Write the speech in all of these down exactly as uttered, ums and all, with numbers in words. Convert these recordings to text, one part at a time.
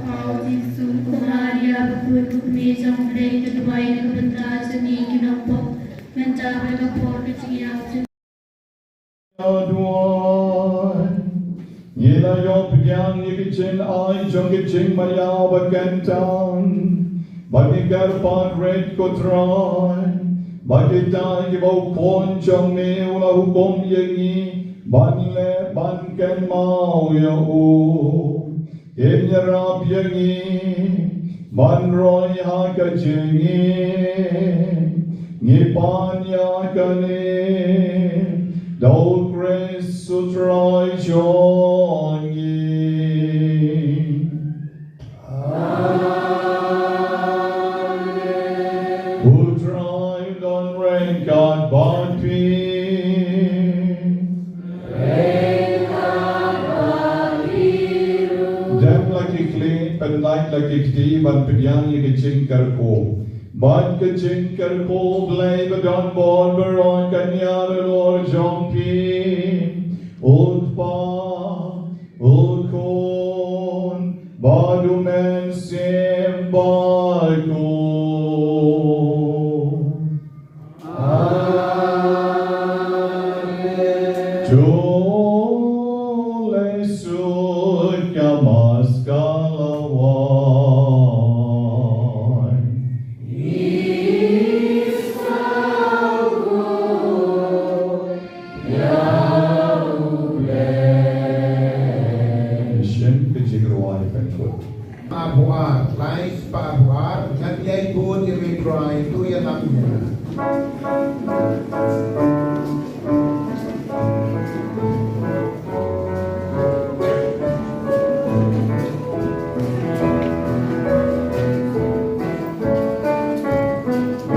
Kpa u Jisu, u Maria, ba pud u kmie jong U Blei, ka duwai na ka bynta jong ngi ki nongpop, mynta bad ha ka por ka jingïap jong ngi. Duwai. Ngi la ïoh pdiang ïa ka jingai jong ka jingmaïa ba kyntang. Ba ngi kyrpad rit ko Trai. Ba kita kiba u Khun jong me u la hukum ïa ngi ban leh ban kynmaw ïa u. Kin ïarap ïa ngi ban roi ha ka jingim. Ngi pan ïa kane da U Khrist U Trai jong ngi. Amen. U Trai un don ryngkat bad phi. Dem la ki khlieh, pynlait la ki kti ban pdiang ïa ka jingkyrkhu. Bad ka jingkyrkhu Blei ba don bor baroh kan ïaid halor jong phi. U Kpa, U Khun, bad U Mynsiem Bakhuid. Amen. To leit suk ka Mass ka la wan. Shem ka jingrwai pynkhot. Spah phew ar, lai spah phew ar, ngan ïai bud ïa me Trai, to ïalam ïa nga.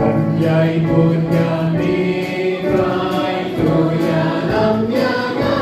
Ngan ïai bud ïa me Trai, to ïalam ïa nga.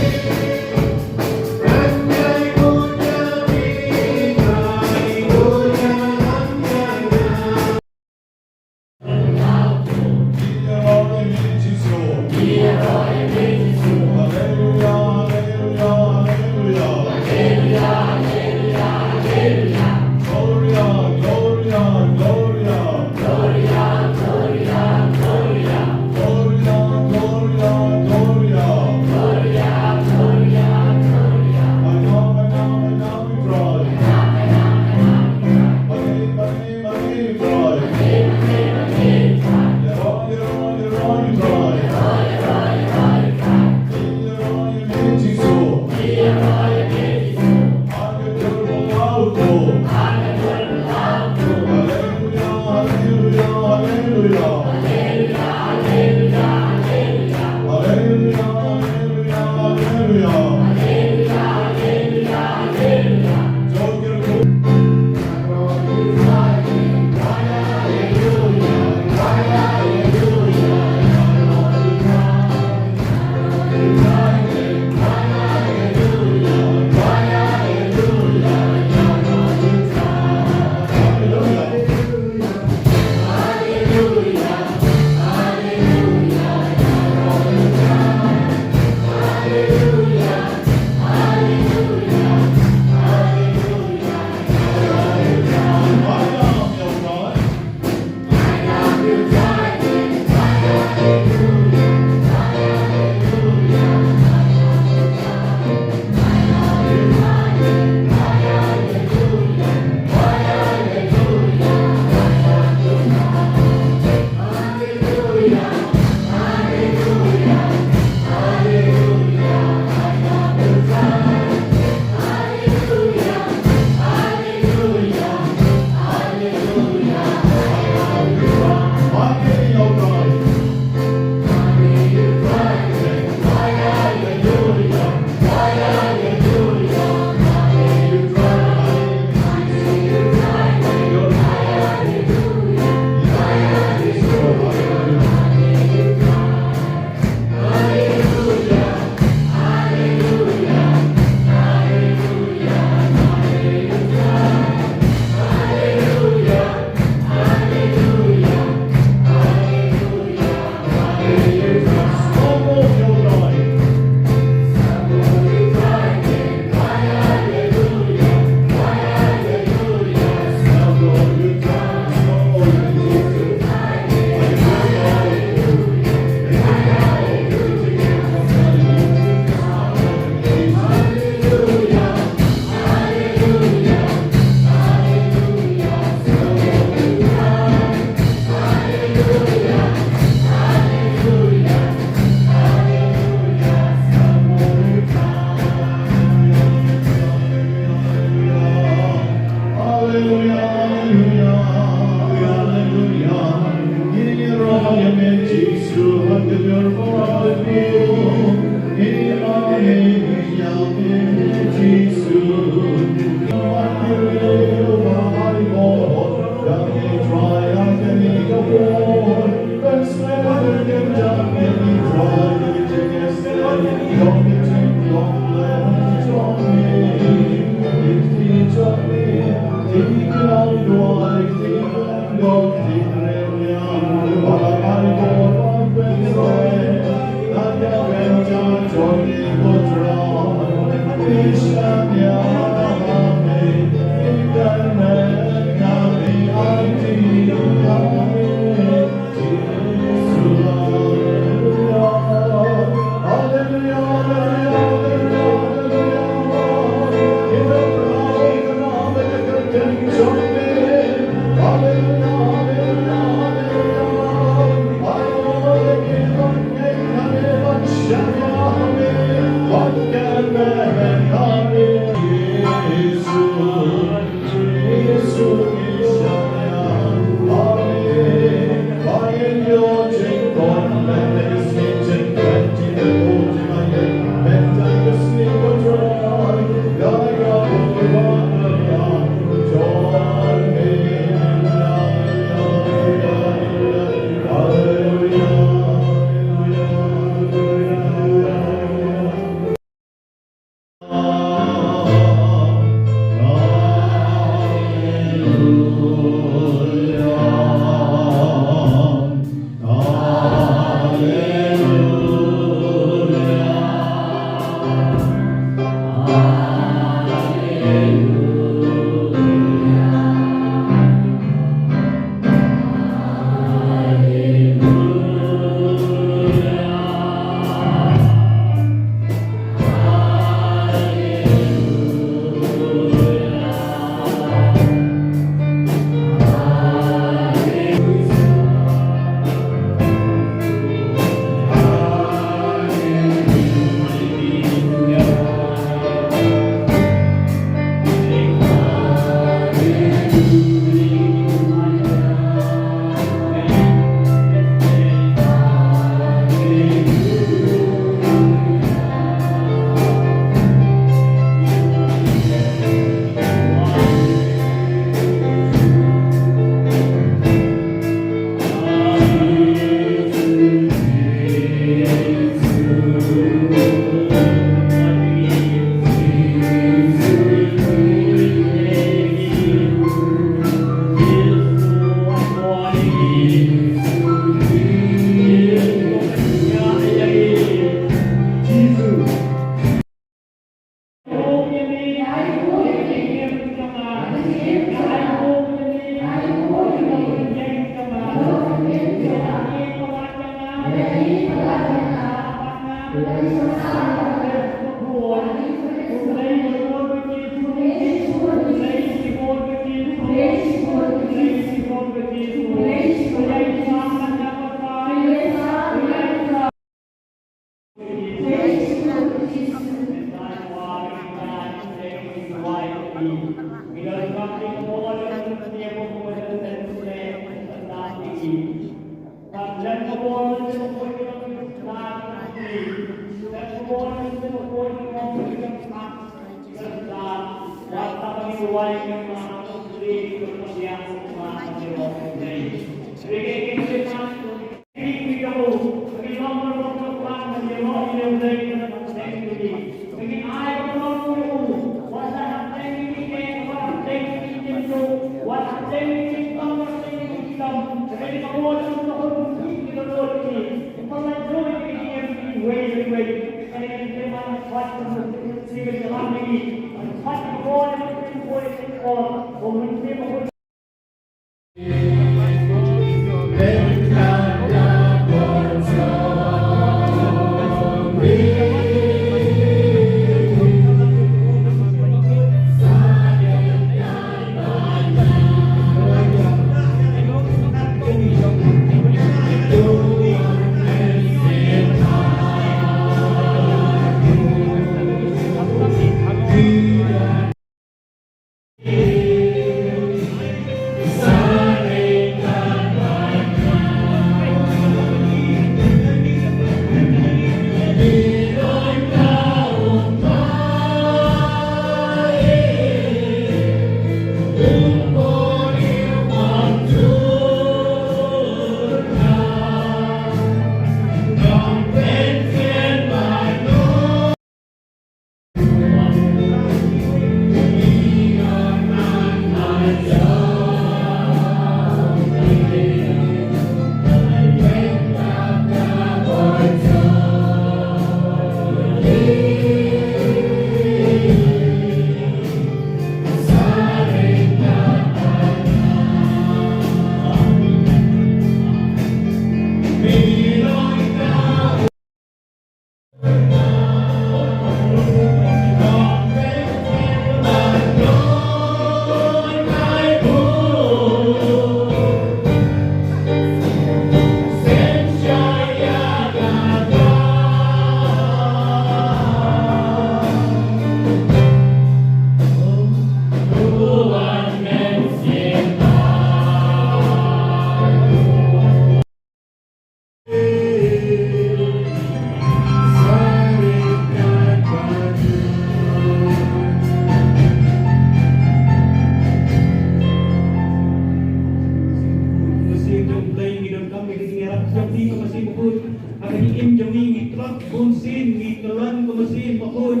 Jong ngi ko Mynsiem Bakhuid, ha ka jingim jong ngi ngi tlot bun sien, ngi kyllon ko Mynsiem Bakhuid.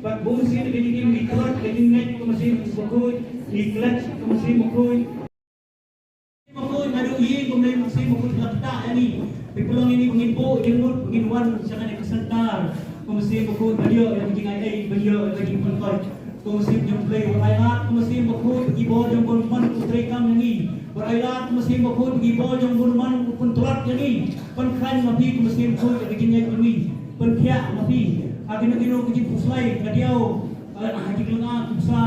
Bad bun sien ha ka jingim ngi tlot ka jingngeit ko Mynsiem Bakhuid, ngi klet ko Mynsiem Bakhuid. Bakhuid, naduh ïing ko Mynsiem Bakhuid nga ktah ïa ngi. Pynlong ïa ngi ba ngin buh jingmut, ba ngin wan sha kane ka center. Ko Mynsiem Bakhuid, ban ïoh ïa ka jingai ei, ban ïoh ïa ka jingpynkoit. Ko Mynsiem jong U Blei, wat ai lad ko Mynsiem Bakhuid, ki bor jong bun man u treikam ïa ngi. Wat ai lad ko Mynsiem Bakhuid, ki bor jong bun man u pyntlot ïa ngi. Pynkhlaiñ ma phi ko Mynsiem Bakhuid ïa ka jingngeit jong ngi. Pynkhiah ma phi ha kino kino ka jingphuslai, ka diaw, ha ki jingpynlong, pynsa.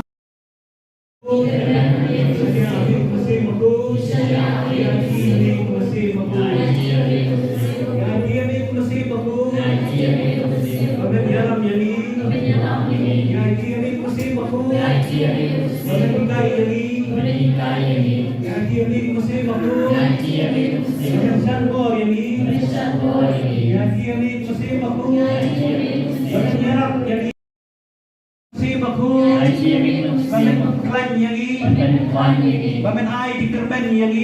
Mynsiem Bakhuid, ba men khlaiñ ïa ngi, ba men ai jingkyrmen ïa ngi,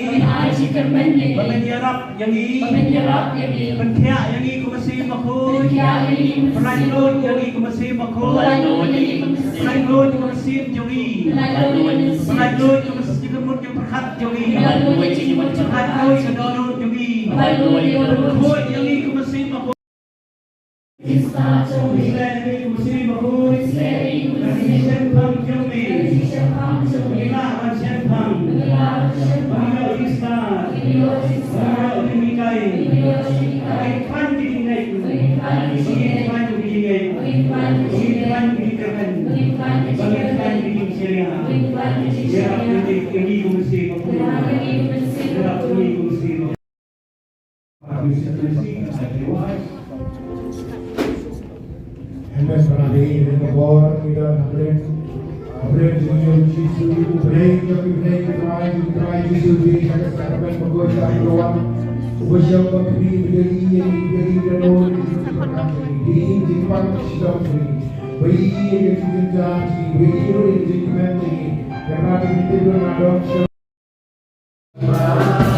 ba men ïarap ïa ngi, pynkhiah ïa ngi ko Mynsiem Bakhuid, pynkhlaiñ lut ïa ngi ko Mynsiem Bakhuid, pynkhlaiñ lut ko Mynsiem jong ngi, pynkhlaiñ lut ko Mynsiem jong ngi, pynkhlaiñ lut ka dohnud jong ngi, pynkhuid ïa ngi ko Mynsiem Bakhuid. Sleh ïa ngi ko Mynsiem Bakhuid. Ka jingshemphang jong me. Ngi lah ban shemphang. Ba ngi ïoh jingstad. Ba ngi ïoh jinghikai. Ba ngi pan ki jingngeit. Ba ngi pan ki jingngeit. Ba ngi pan ki jingkyrmen. Ba ngi pan ki jingshaniah. Ïarap ïa ngi ko Mynsiem Bakhuid. Ïarap ïa ngi ko Mynsiem Bakhuid. Hynrei para dei, dei ka bor, ki don hapdeng, hapdeng jong U Jisu, U Blei jong ki blei, U Trai jong ki trai, Jisu, dei ka sakramen bakhuid ka Trai. Uba shong ba kyrpang, ba dei ïa ngi, ba dei ka dohnud, ba dei jingpang shitom jong ngi, ba ïohi ïa ka jingjynjar jong ngi, ba ïohi ïa ka jingkmen jong ngi. Ka Trai, ka Trai, ka Trai.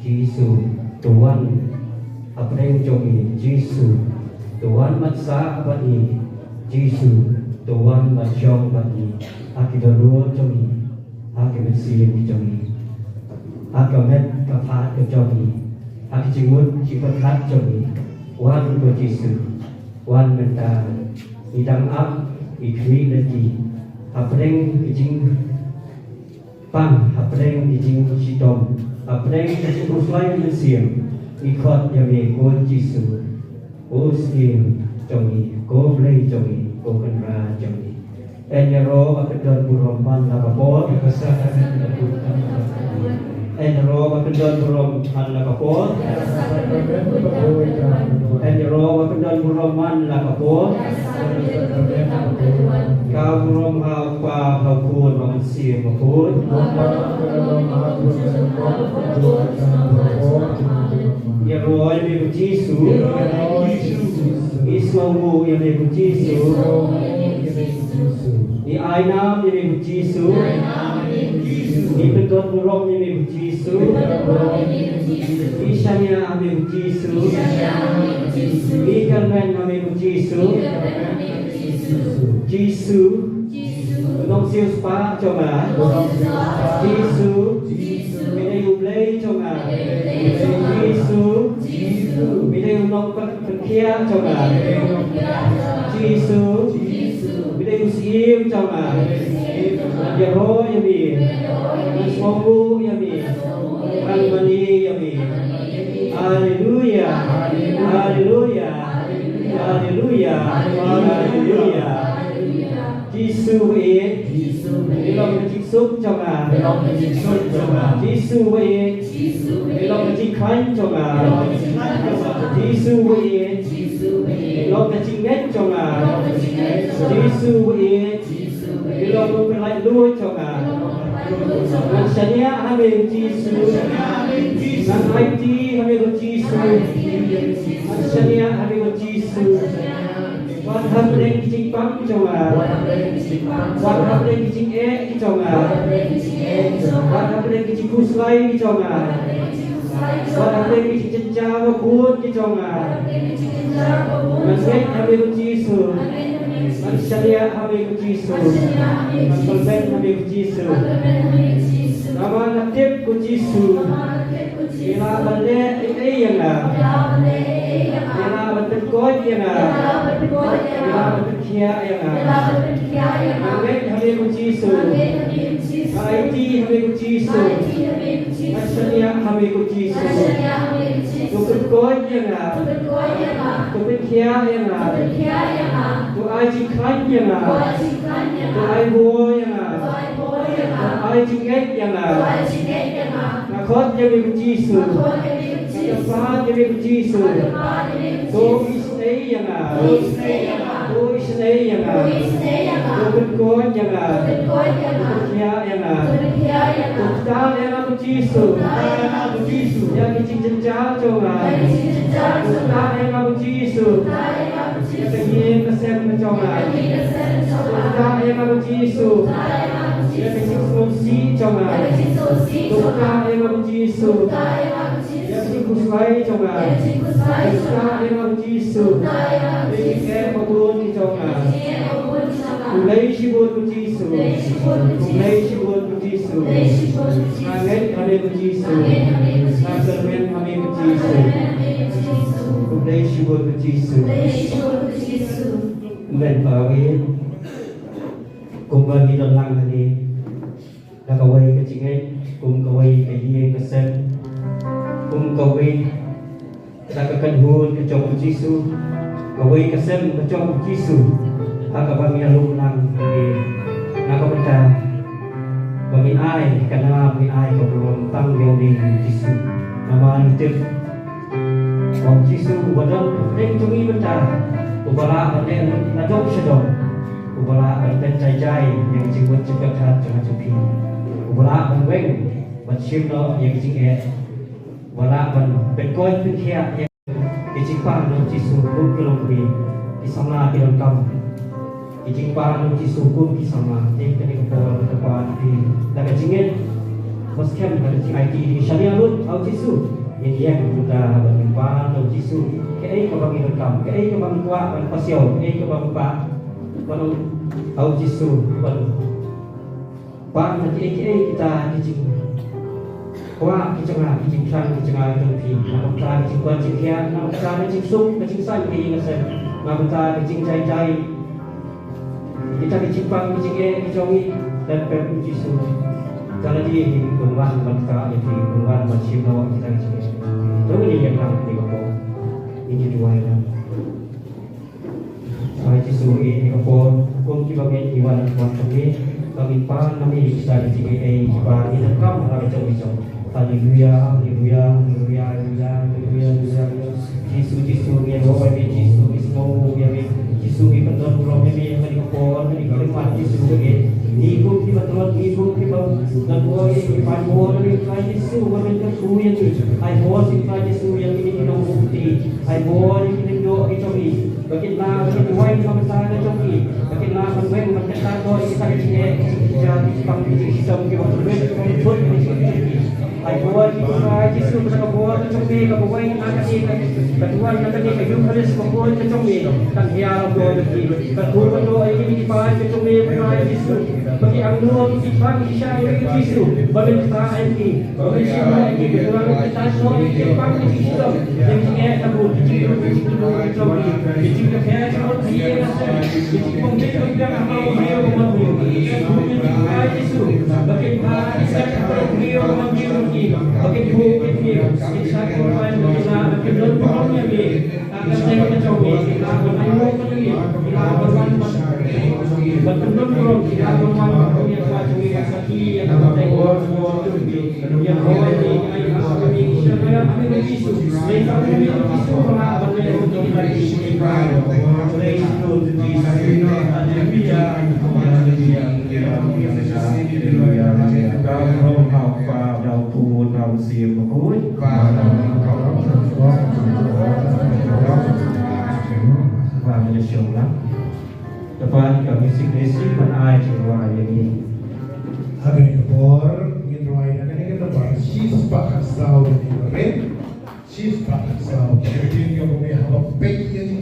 Jisu, to wan hapdeng jong ngi. Jisu, to wan ban sah bad ngi. Jisu, to wan ban shong bad ngi ha ki dohnud jong ngi, ha ki mynsiem jong ngi, ha ka met ka phad ka jong ngi, ha ki jingmut jingpyrkhat jong ngi. Wan ko Jisu, wan mynta. Ngi dang ap, ngi khmih lynti hapdeng ki jing pang, hapdeng ki jingshitom, hapdeng ki jingpyrshang mynsiem. Ngi khot ïa me ko Jisu, ko Syiem jong ngi, ko Blei jong ngi, ko Kynrad jong ngi. Yn ïaroh ba phin don burom man la ka por. Yn ïaroh ba phin don burom man la ka por. Yn ïaroh ba phin don burom man la ka por. Ka burom ha u Kpa, ha u Khun, ha u Mynsiem Bakhuid. Ngi ïaroh ïa me ko Jisu. Ngi sngewnguh ïa me ko Jisu. Ngi ai nam ïa me ko Jisu. Ngi pyndon burom ïa me ko Jisu. Ngi shaniah ha me ko Jisu. Ngi kyrmen ha me ko Jisu. Jisu, u nongsiewspah jong nga. Jisu, me dei u Blei jong nga. Jisu, me dei u nongpynkhiah jong nga. Jisu, me dei u Syiem jong nga. Ngan ïaroh ïa me. Ngan sngewnguh ïa me. Ngan mane ïa me. Haleluia. Haleluia. Haleluia. Haleluia. Jisu ba ïeit. Jisu ba ïeit. Me long ka jingsuk jong nga. Me long ka jingsuk jong nga. Jisu ba ïeit. Jisu ba ïeit. Me long ka jingkhlaiñ jong nga. Me long ka jingkhlaiñ jong nga. Jisu ba ïeit. Jisu ba ïeit. Me long ka jingngeit jong nga. Me long ka jingngeit jong nga. Jisu ba ïeit. Jisu ba ïeit. Me long u pynlait luid jong nga. Me long u pynlait luid jong nga. Ngan shaniah ha me Jisu. Ngan shaniah ha me Jisu. Ngan aiti ha me Jisu. Ngan aiti ha me Jisu. Ngan shaniah ha me Jisu. Wat hapdeng ki jingpang ki jong nga. Wat hapdeng ki jingpang ki jong nga. Wat hapdeng ki jingeh ki jong nga. Wat hapdeng ki jingeh ki jong nga. Wat hapdeng ki jingkhuslai ki jong nga. Wat hapdeng ki jingjynjar bakhuid ki jong nga. Wat hapdeng ki jingjynjar bakhuid ki jong nga. Ngan ngeit ha me ko Jisu. Ngan ngeit ha me ko Jisu. Ngan shaniah ha me ko Jisu. Ngan shaniah ha me ko Jisu. Ngan kyrmen ha me ko Jisu. Ngan kyrmen ha me ko Jisu. Namar nga tip ko Jisu. Namar nga tip Me lah ban leh ei ei ïa nga. Me lah ban leh ei ei ïa nga. Me lah ban pynkoit ïa nga. Me lah ban pynkoit ïa nga. Me lah ban pynkhiah ïa nga. Me lah ban pynkhiah ïa nga. Nga ngeit ha me ko Jisu. Nga ngeit ha me ko Jisu. Nga aiti ha me ko Jisu. Nga aiti ha me ko Jisu. Nga shaniah ha me ko Jisu. Nga shaniah ha me ko Jisu. To pynkoit ïa nga. To pynkoit ïa nga. To pynkhiah ïa nga. To pynkhiah ïa nga. To ai jingkhlaiñ ïa nga. To ai jingkhlaiñ ïa nga. To ai bor ïa nga. To ai bor ïa nga. To ai jingngeit ïa nga. To ai jingngeit ïa nga. Nga khot ïa me ko Jisu. Nga khot ïa me ko Jisu. Nga kyrpad ïa me ko Jisu. Nga kyrpad ïa me ko Jisu. To isynei ïa nga. To isynei ïa nga. To isynei ïa nga. To isynei ïa nga. To pynkoit ïa nga. To pynkoit ïa nga. To pynkhiah ïa nga. To pynkhiah ïa nga. To ktah ïa nga ko Jisu. To ktah ïa nga ko Jisu. Ïa ki jingjynjar jong nga. Ïa ki jingjynjar jong nga. To ktah ïa nga ko Jisu. To ktah ïa nga ko Jisu. Ïa ka ïing ka sem ka jong nga. Ïa ka ïing ka sem ka jong nga. To ktah ïa nga ko Jisu. To ktah ïa nga ko Jisu. Ïa ka jingsngewsih jong nga. Ïa ka jingsngewsih jong nga. To ktah ïa nga ko Jisu. To ktah ïa nga ko Jisu. Ïa ka jingkhuslai jong nga. Ïa ka jingkhuslai jong nga. To ktah ïa nga ko Jisu. To ktah ïa nga ko Jisu. Ïa ki jingeh ba bun ki jong nga. Ïa ki jingeh ba bun ki jong nga. Khublei shibun ko Jisu. Khublei shibun ko Jisu. Khublei shibun ko Jisu. Khublei shibun ko Jisu. Nga ngeit ha me ko Jisu. Nga ngeit ha me ko Jisu. Nga kyrmen ha me ko Jisu. Nga kyrmen ha me ko Jisu. Khublei shibun ko Jisu. Khublei shibun ko Jisu. Amen, para bangeit. Kumba ngi don lang hangne, da kawei ka jingngeit, kum kawei ka ïing ka sem, kum kawei da ka kynhun ka jong u Jisu, kawei ka sem ka jong u Jisu, ha kaba ngi ïalum lang hangne, na ka bynta ba ngin ai ka nam, ngin ai ka burom tang ïa une u Jisu. Namar ngi tip ba u Jisu uba don hapdeng jong ngi mynta, uba lah ban leh lut na dong sha dong, uba lah ban pynjai jai ïa ka jingmut jingpyrkhat jong nga jong phi, uba lah ban weng ban shim noh ïa ka jingeh, uba lah ban pynkoit pynkhiah ïa ka jingpang jong u Jisu kum ki longkmie, ki samla ki donkam. Ki jingpang jong u Jisu kum ki samla. Te kane ka por nga kyrpad ïa phi da ka jingngeit. Ba skhem ha ka jingaiti, shaniah lut ha U Jisu. Ngin ïeng kumta ban pan na U Jisu. Kaei kaba ngi donkam, kaei kaba ngi kwah ban pasiaw, kaei kaba ngi kwah ban ong ha U Jisu ban pan ha kiei kiei kita ki jingkwah ki jong nga, ki jingthrang ki jong nga ki jong phi. Namar kata ki jingkwah jingkhiah, namar kata ki jingsuk ki jingsaiñ ki ïing ki sem, namar kata ki jingjai jai. Kita ki jingpang ki jingeh ki jong ngi, lem pep U Jisu. Ka la dei hi un wan ban ktah ïa phi, un wan ban shim noh kita ki jingeh. To ngin ïa nang kane ka por. Ngin ïa duwai noh. Trai Jisu, ïa kane ka por kum kiba ngeit ngi wan, wan sha me, ba ngin pan na me kita ki jingeh kiba ngi donkam ha la ka jong ka jong. Haleluya, haleluya, haleluya, haleluya, haleluya, haleluya. Jisu, Jisu, ngi ïaroh ïa me, Jisu, ngi sngew ïa me, Jisu, ngi pyndonkam ïa me, ha kane ka por, ha kane ka khyllipmat, Jisu, ïa me. Ngi kum ki patrun, ngi kum ki patrun, ngi kum ki patrun, Trai Jisu, ba men kyrkhu ïa me. Ai bor ïa Trai Jisu ïa kine ki nongbuh kti, ai bor ïa kine ki nongïoh ki jong ngi. Ba kin lah, ba kin duwai na ka bynta ka jong ki. Ba kin lah ban weng, ban ktah noh ïa kita ki jingeh, ki jingjynjar, ki jingpang, ki jingshitom, kiba bun, kiba bun, ki jong ki. Ai bor ïa ki, Trai Jisu, ba ka bor ka jong me kaba weng ha kane ka, ka duwan na kane ka Eukharist bakhuid ka jong me, kan hiar ha ka bor jong ki. Kyrkhu kyrdoh ïa kine ki paid ka jong me, Trai Jisu. Ba ki angnud, ki pang, ki shai ïa Jisu. Ba men ktah ïa ki. Ba men shim ïa ki, ba men ktah noh ïa ki, pang ïa ki, shitom ïa ki, eh, na bun ki jingduk, ki jingduk, ki jingduk, ki jingduk, ki jingduk, ki jingduk, ki jingduk, Te ban ka music basic ban ai jingrwai ïa ngi. Ha kane ka por ngin rwai da kane ka number shispah khatsaw ïa ngi rit. Shispah khatsaw. Ngin ïa pynmih haba peit ïa ngi.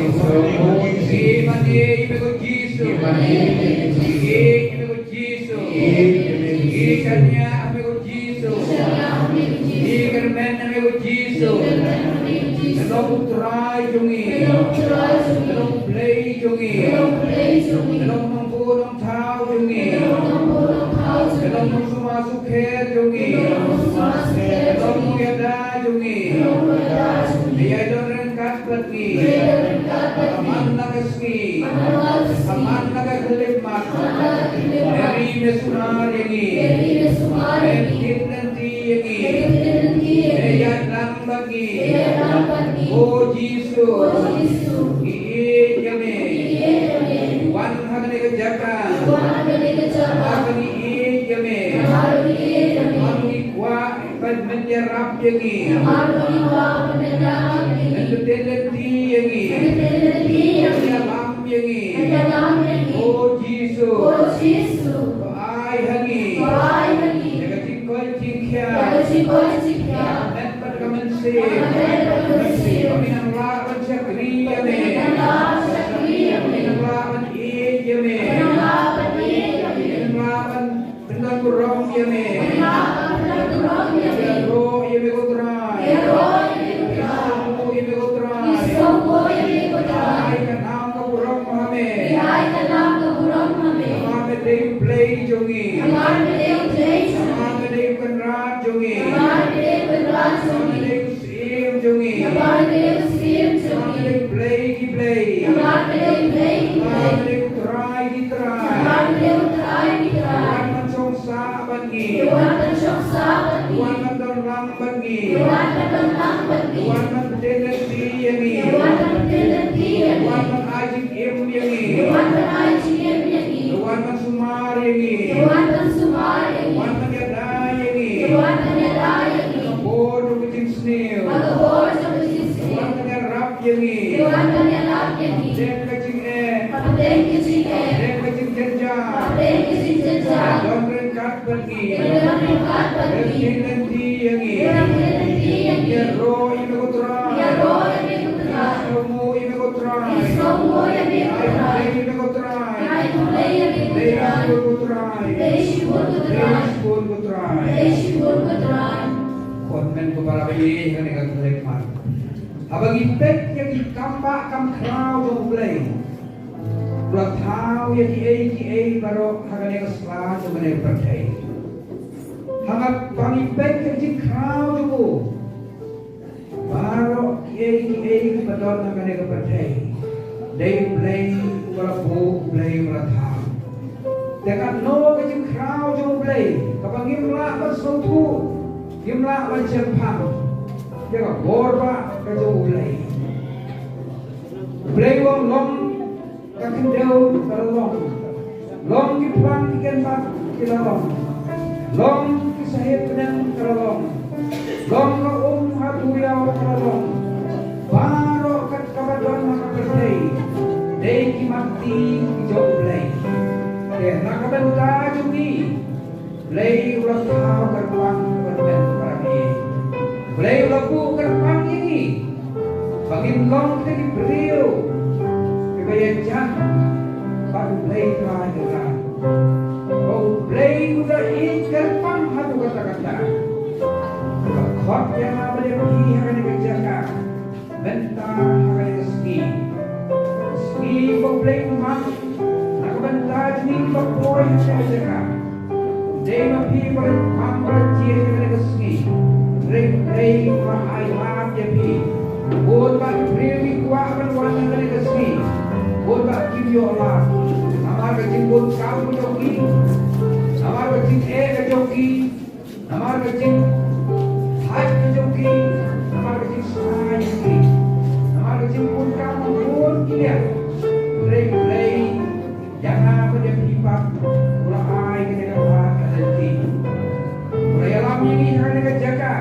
Ïeit ïa me ko Jisu. Ïeit ïa me ko Jisu. Ïeit ïa me ko Jisu. Ïeit ïa me ko Jisu. Ka long U Trai jong ngi. Ka long U Blei jong ngi. Ka long U Nongbuh Nongthaw jong ngi. Ka long U Sumar Sukher jong ngi. Ka long U Ïada jong ngi. Ïa don ryngkat bad ngi. Ha man la ka sngi. Ha man la ka khyllipmat. Meri me sumar ïa ngi. Me ktien lynti ïa ngi. Me ïalam bad ngi. O Jisu. Ngi ïeit ïa me. Wan ha kane ka jaka. Namar ba ngi ïeit ïa me. Namar ba ngi kwah ban men ïarap ïa ngi. Namar ba ngi kwah ban men ïarap ïa ngi. Men ktien lynti ïa ngi. Men ktien lynti ïa ngi. Men ïalam ïa ngi. Men ïalam ïa ngi. O Jisu. O Jisu. To ai ha ngi. To ai ha ngi. Ïa ka jingkoit jingkhiah. Ïa ka jingkoit jingkhiah. Met bad ka mynsiem. Met bad ka mynsiem. Ba ngin nang lah ban shakri ïa me. Ba ngin nang lah ban shakri ïa me. Ba ngin nang lah ban ïeit ïa me. Ba ngin nang lah ban ïeit ïa me. Ba ngin nang lah ban Pyndonkam ïa me. Ïaroh ïa me ko Trai. Ïaroh ïa me ko Trai. Ïaroh ïa me ko Trai. Ïaroh ïa me ko Trai. Ïaroh ïa me ko Trai. Ai ka nam ka burom ha me. Ai ka nam ka burom ha me. Namar me dei U Blei jong ngi. Namar me dei U Blei jong ngi. Namar me dei U Kynrad jong ngi. Namar me dei U Kynrad jong ngi. Namar me dei Syiem jong ngi. Namar me dei Syiem jong ngi. Namar me dei Blei ki blei. Namar me dei Blei ki blei. Namar me dei U Trai ki trai. Namar me dei U Trai ki trai. Wan ban shong sah bad ngi. Wan ban shong sah bad ngi. Wan ban don lang bad ngi. Wan ban don lang bad ngi. Wan ban pynleit ïa ngi. Wan ban pynleit ïa ngi. Wan ban ai jingim ïa ngi. Wan ban ai jingim ïa ngi. Wan ban sumar ïa ngi. Wan ban sumar ïa ngi. Wan ban ïada ïa ngi. Wan ban ïada ïa ngi. Ka bor jong ka jingsniew. Ka bor jong ka jingsniew. Wan ban ïarap ïa ngi. Wan ban ïarap ïa ngi. Hapdeng ka jingeh. Hapdeng ka jingeh. Hapdeng ka jingjynjar. Hapdeng ka jingjynjar. Don ryngkat bad ngi. Don ryngkat bad ngi. Pynleit ïa ngi. Pynleit ïa ngi. Ïaroh ïa me ko Trai. Ïaroh ïa me ko Trai. Ïaroh ïa me ko Trai. Ïaroh ïa me ko Trai. Ïaroh ïa me ko Trai. Ïaroh ïa me ko Trai. Ïaroh ïa me ko Trai. Ïaroh ïa me ko Trai. Ïaroh ïa me ko Trai. Khun, men ko para bangeit ha kane ka khyllipmat. Haba ngi peit ïa ki kam bah kam khraw jong U Blei, U la thaw ïa kiei kiei baroh ha kane ka sla jong kane ka pyrthei. Haba ngi peit ïa ki jingkhraw jong U, baroh kiei kiei kiba don ha kane ka pyrthei, dei U Blei uba la buh, U Blei uba la thaw. Te katno ka jingkhraw jong U Blei kaba ngim lah ban sngewthuh, ngim lah ban shemphang ïa ka bor bah ka jong U Blei. U Blei u ong long ka khyndew, ka la long. Long ki phlang ki kynbat, ki la long. Long ki sahit bneng, ka la long. Long ka um ha duriaw, ka la long. Baroh kat kaba don ha ka pyrthei dei ki mat ki jong U Blei. Te na ka bynta jong ngi, Blei u la thaw kyrpang ban pynpaw ïa ngi. Blei u la buh kyrpang ïa ngi ba ngin long kita ki briew kiba ïajan bad U Blei Trai Kynrad. Ba U Blei u la ïeit kyrpang haduh katta katta. U la khot ïa nga bad ïa phi ha kane ka jaka mynta ha kane ka sngi. Sngi ba U Blei u mad na ka bynta jong ngi kiba poi ha kane ka jaka. Dei ma phi ba la pang ba la jia ha kane ka sngi. Hynrei U Blei u la ai lad ïa phi. Bun bah ki briew ki kwah ban wan ha kane ka sngi, bun bah kim ïoh lad. Namar ka jingbun kam ka jong ki, namar ka jingeh ka jong ki, namar ka jingthait ka jong ki, namar ka jingsngew ka jong ki, namar ka jingbun kam ka bun ki liang. Hynrei U Blei ïa nga bad ïa phi pat u la ai kane ka lad ka lynti. U la ïalam ïa ngi ha kane ka jaka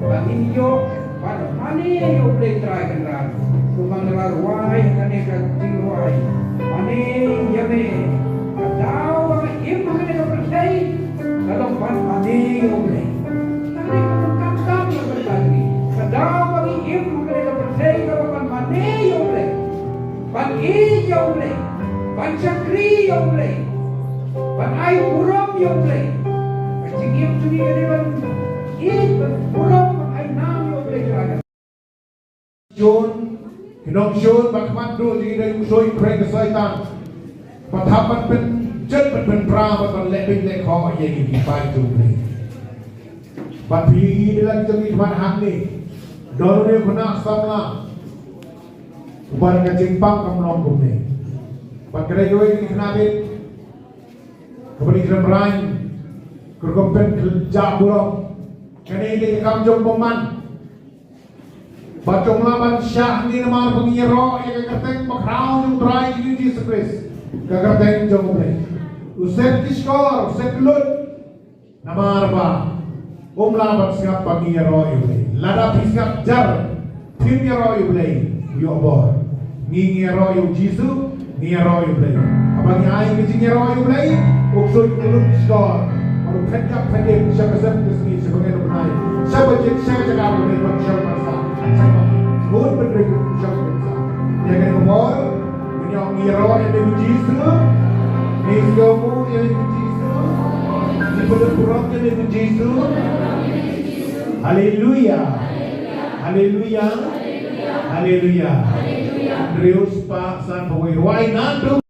ba ngin ïoh ban mane ïa U Blei Trai Kynrad. Kumba nga la rwai ha kane ka jingrwai, mane ïa me. Ka daw ba nga im ha kane ka pyrthei ka long ban mane ïa U Blei. Kane ka long ka kam ka pyrthei. Ka daw ba nga im ha kane ka pyrthei ka long ban mane ïa U Blei. Ïeit ïa U Blei, ban shakri ïa U Blei, ban ai burom ïa U Blei. Ka jingim jong ngi ka dei ban ïeit, ban burom, ban ai nam ïa U Blei jong ngi. Shun, ki nongshun ba khmat duh jong ngi dei u soi pyrshah ka Soitan. Ba thap ban pynjot, ban pynpra, ban, ban leh beiñ leh khoh ïa ngi ki paid jong U Blei. Bad phi ïohi ïa la ki jong ngi khmat hangne. Don une u khynnah samla. Uba ka jingpang kam long kumne. Bad ka dei kawei ka khynnah bit kaba dei khynnah briew. Ka rukom pynjah burom. Kane ka dei ka kam jong bymman. Bad jong la ban shah ngi namar ba ngi ïaroh ïa ka kyrteng bakhraw jong U Trai jong ngi Jisu Khrist. Ka kyrteng jong U Blei. U set ki shkor, u set ki lut. Namar ba um lah ban sngap ba ngi ïaroh ïa U Blei. Lada phi sngap jar phim ïaroh ïa U Blei, u ïoh bor. Ngi ngi ïaroh ïa U Jisu, ngi ïaroh ïa U Blei. Haba ngi ai ka jingïaroh ïa U Blei, u ksuid u lut ki shkor. Bad u phet ïap phet im sha ka sem ka sngi, sha ka bnai, sha ka jait, sha ka jaka ba U Blei ban shong ban sah. Sha ka bynta, bun bynriew sha ka bynta. Ïa kane ka por, ngi ïaroh ïa U Jisu. Ngi ïaroh ïa U Jisu. Ngi pynlong burom ïa U Jisu. Haleluya. Haleluya. Haleluya. Haleluya. Hynriew spah san phew wei, rwai naduh.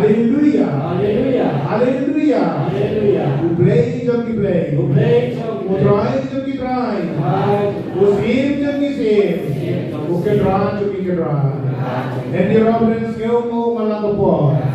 Haleluya. Haleluya. Haleluya. Haleluya. U Blei jong ki blei. U Blei jong ki blei. U Trai jong ki trai. Trai. U Syiem jong ki syiem. U Kynrad jong ki kynrad. Ngin ïaroh bad ka sngewnguh man la ka por.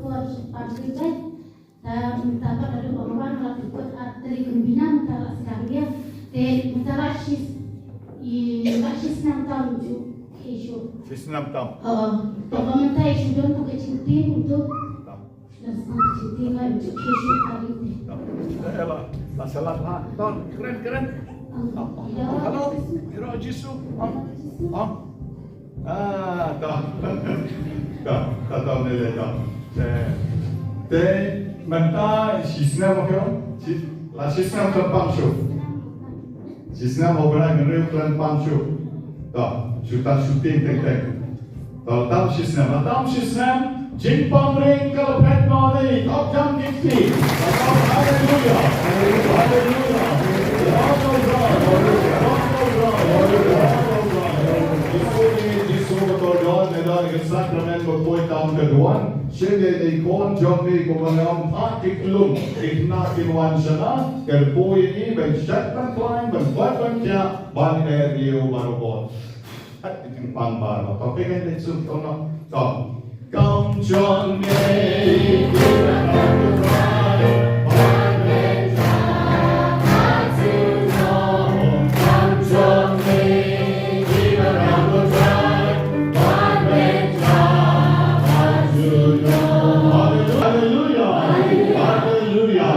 Por pagi dai. Ta mynta pat naduh ba nga wan nga la pyrkhat ar tylli kum bnai mynta la sdang ïa. Te mynta la shi, i la shi snem tam ju khie shuh. Shi snem tam. Oh, te ba mynta i shu don tang ka jingtieng uto. Tam. Shu don tang ka jingtieng la ju khie shuh kali te. Tam. Eh, la, la salah ha. Tam, kren, kren. Tam. Hello, ïaroh Jisu. Tam. Tam. Ah, tam. Tam, tam, tam, ne le tam. Te, te, mynta shi snem ka, shi, la shi snem ka pang shu. Shi snem u bnai hynriew klan pang shu. Tam, shu tam shooting teng teng. Tam, tam shi snem, tam shi snem. Jingpang ring ka la phet noh ïa i, thok jam ki kti. Haleluya. Haleluya. Jisu, Jisu ba kordor, ne da ka sakramen ba poi tam ka duwan. Shen ïa i khun jong i kumba ngam phah ki klum, ki khynnah kin wan shana, ka poi i ban shet ban khlaiñ, ban bat ban khiah, ban er ïa u baroh. Hap, jingpang ba, to, pyngen leit suk, to, no. To. Kam jong me, Haleluya. Haleluya. Haleluya.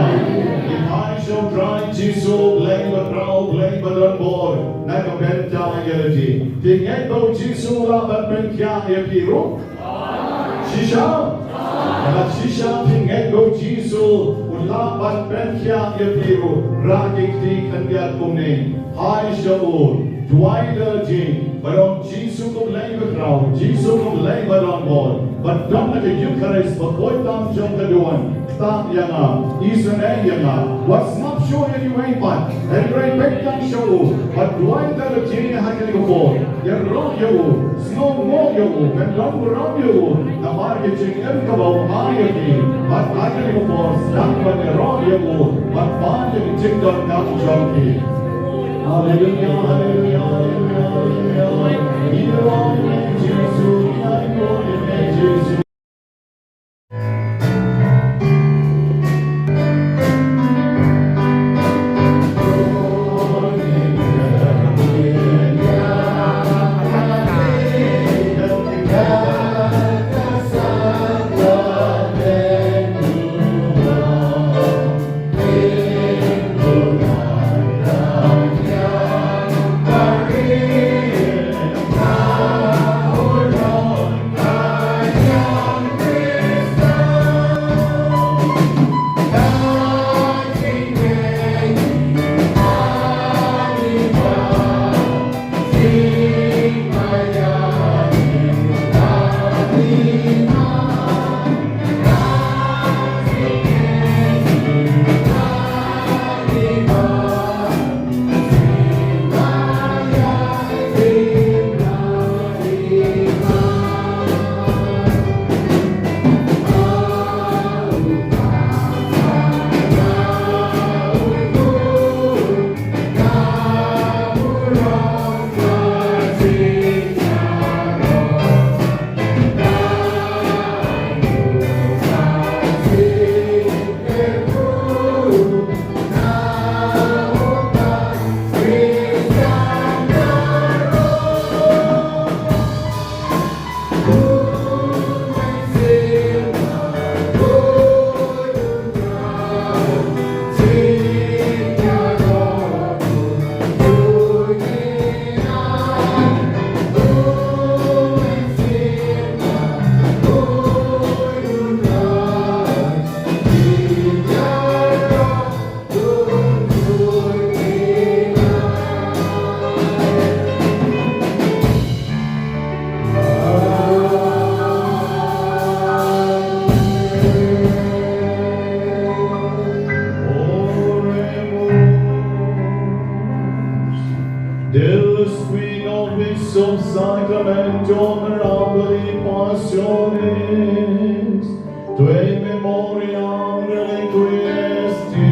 Ngi phai sha u Trai Jisu, Blei ba khraw, Blei ba don bor. Na ka bynta ïa lade. Phi ngeit ba u Jisu u lah ban pynkhiah ïa phi ruh? Shisha? Lada shisha phi ngeit ba u Jisu u lah ban pynkhiah ïa phi ruh, rah ki kti khyndiat kumne. Phai sha u, duwai da lade, ban ong Jisu ko Blei ba khraw, Jisu ko Blei ba don bor, ban don ha ka Eukharist ba poi tam jong ka duwan. Ktah ïa nga, isynei ïa nga, wat sngap shuh ïa kiwei pat, hynrei peit tang sha u, bad duwai da lade ha kane ka por, ïaroh ïa u, sngewnguh ïa u, kyndon burom ïa u, namar ka jingim kaba u ai ïa phi, bad ha kane ka por, sdang ban ïaroh ïa u, bad pan ïa ka jingdonkam jong phi. Haleluya, haleluya, haleluya, haleluya. Ïaroh ïa me Jisu, ïaroh ïa me Jisu. Oremus. Deus qui nobis sum sacramento mirabili passionis, tu in memoriam reliquiesti,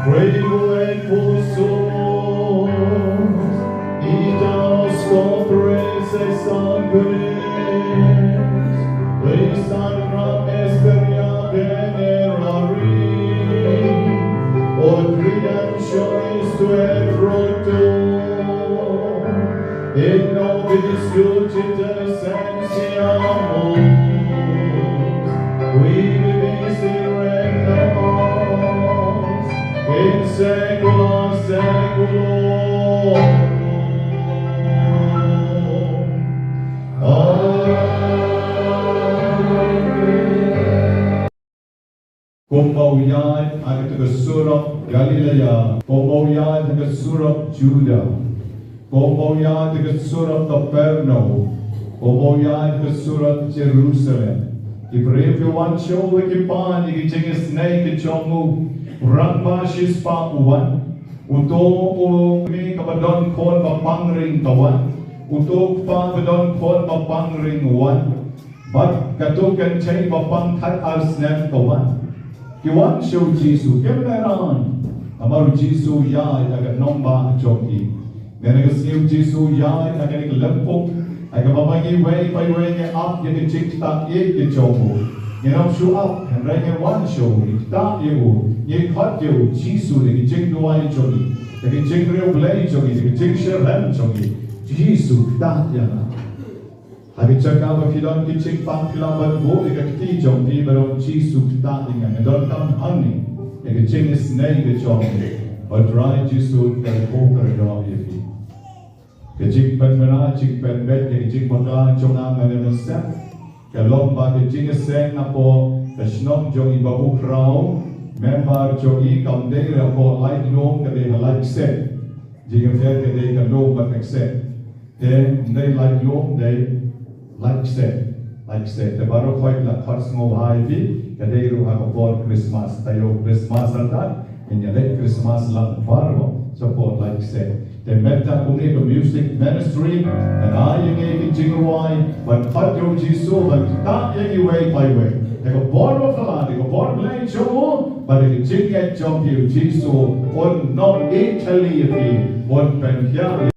quaeque fumus, ita nos corporis et sanguinis, Christi Mysteria Venerari, ut redemptionis tuae pro to, in nobis Sanctissimus, qui vivis in regnis in saecula saeculorum. Amen. Kumba u ïaid ha kata ka surok Galilea, kumba u ïaid ha ka surok Juda, kumba u ïaid ha ka surok Kapernaum, kumba u ïaid ha ka surok Jerusalem. Ki briew ki wan sha u bad ki pan ïa ki jingisnei ki jong u. U rangbah shispah u wan. Uto u kmie kaba don khun ba pangring ka wan. Uto u kpa ba don khun ba pangring u wan. Bad kato u kynthei ba pang khatar snem ka wan. Ki wan sha u Jisu, kim lehrain. Namar u Jisu u ïaid ha ka nongbah jong ki. Mynta ka sngi u Jisu u ïaid ha kane ka lympung. Ha kaba ma ngi iwei pa iwei ngi ap ïa ka jingktah ïeit ka jong u. Ngim shu ap, hynrei ngi wan sha u, ngi ktah ïa u, ngi khot ïa u Jisu da ka jingduwai jong ngi, da ka jingriewblei jong ngi, da ka jingshitrhem jong ngi. Jisu ktah ïa nga. Ha ka jaka ba phi don ki jingpang phi lah ban buh ïa ka kti jong phi bad ong Jisu ktah ïa nga, nga donkam hangne ïa ka jingisnei ka jong me. U Trai Jisu u kyrkhu kyrdoh ïa phi. Ka jingpynbna jingpynbeit ïa ka jingbakla jong nga, nga ïa mynsiem. Ka long ba ka jingïaseng hapoh ka shnong jong i Bah Bukhraw, member jong i kam dei hapoh Laitlum, ka dei ha Laitkset. Jingïapher ka dei ka lum bad ka kset. Te ym dei Laitlum, dei Laitkset. Laitkset. Te baroh khoit la khot sngewbha ïa phi, ka dei ruh ha ka por Christmas. Taïew Christmas artat ngin ïa leit Christmas lang baroh shapoh Laitkset. Te mynta kumne ka music ministry kan ai ïa ngi ki jingrwai ban khot ïa u Jisu, ban ktah ïa ngi iwei pa iwei. Te ka bor ba phylla, te ka bor Blei jong u, bad ka jingngeit jong phi u Jisu un ïoh ïeit ïa phi, un pynkhiah ïa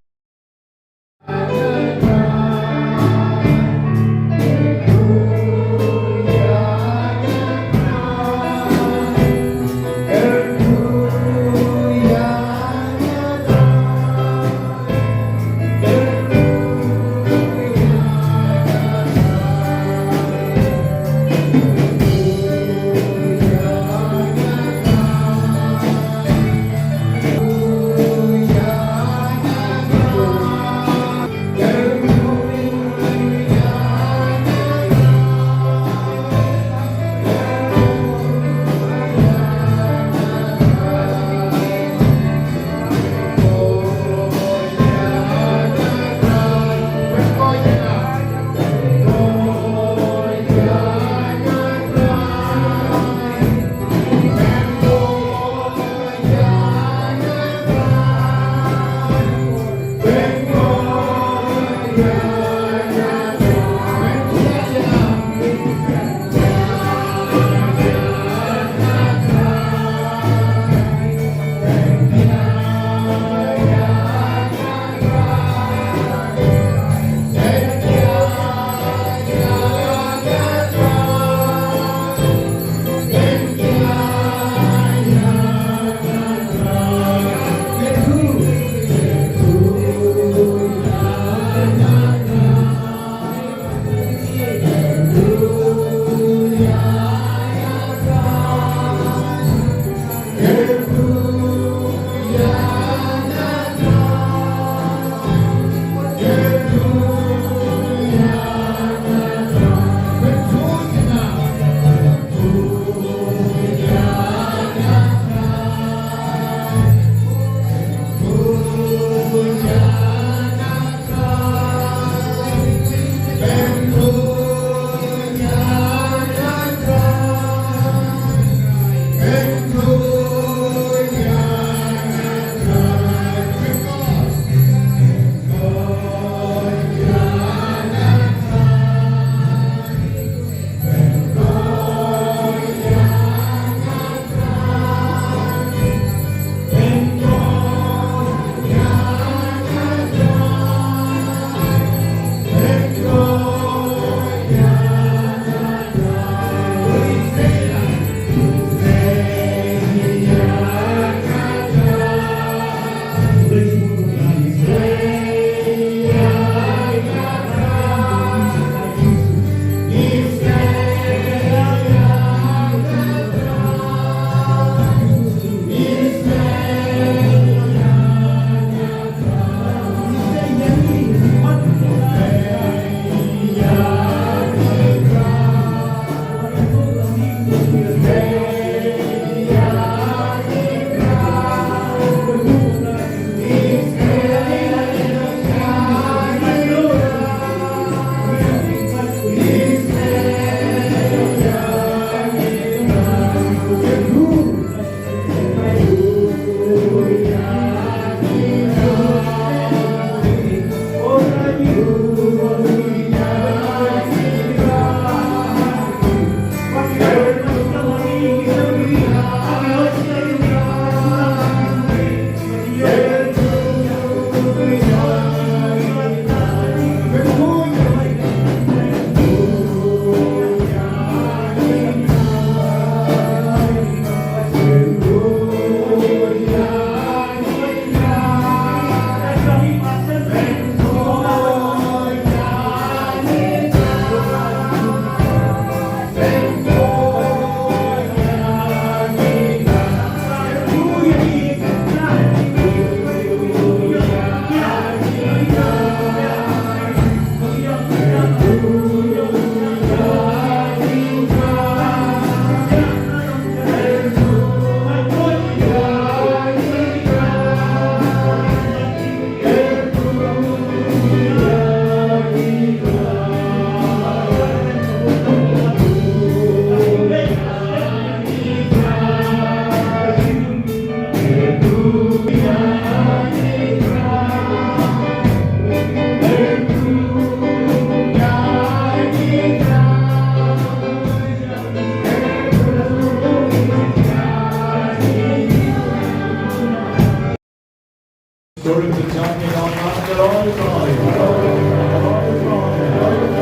Glory to the King of God, the Lord is alive. Hallelujah.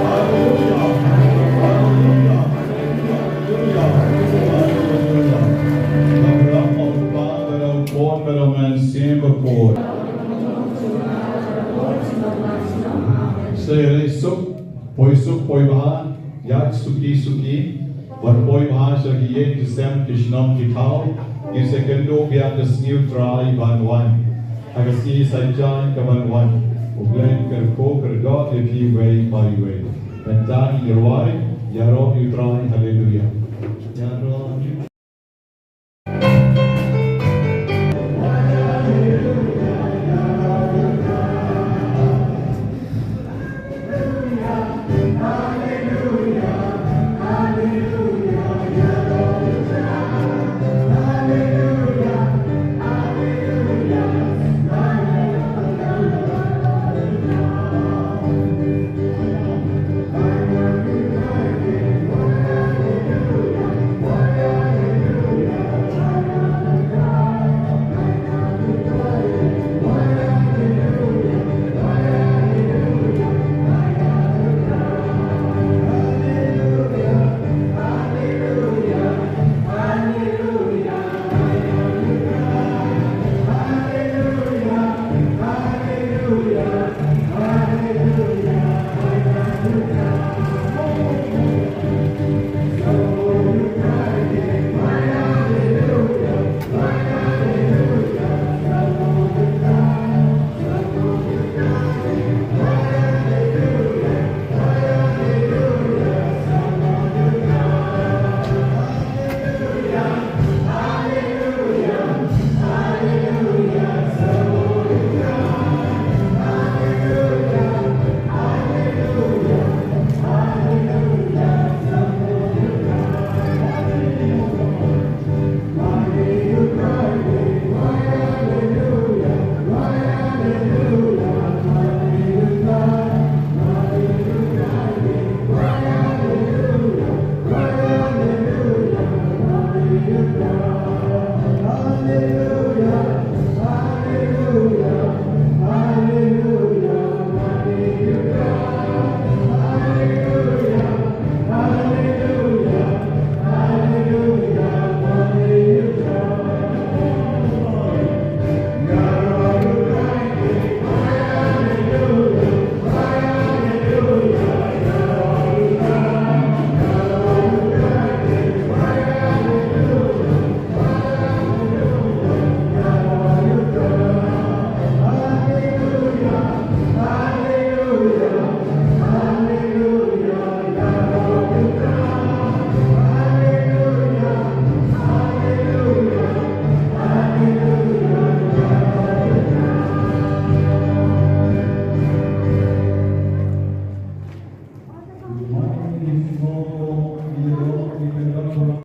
Hallelujah. Hallelujah. Hallelujah. Hallelujah. Sing before. Say, "Lei suk, poi suk, poi bha, ïaid suki suki, ban poi bha sha ki ïing ki sem ki shnong ki thaw, ngin sa ïakynduh biang ka sngi U Trai ban wan. Ha ka sngi Saitjaiñ kaban wan, U Blei un kyrkhu kyrdoh ïa phi uwei pa uwei. Mynta ngin ïa rwai, ïaroh ïa U Trai ha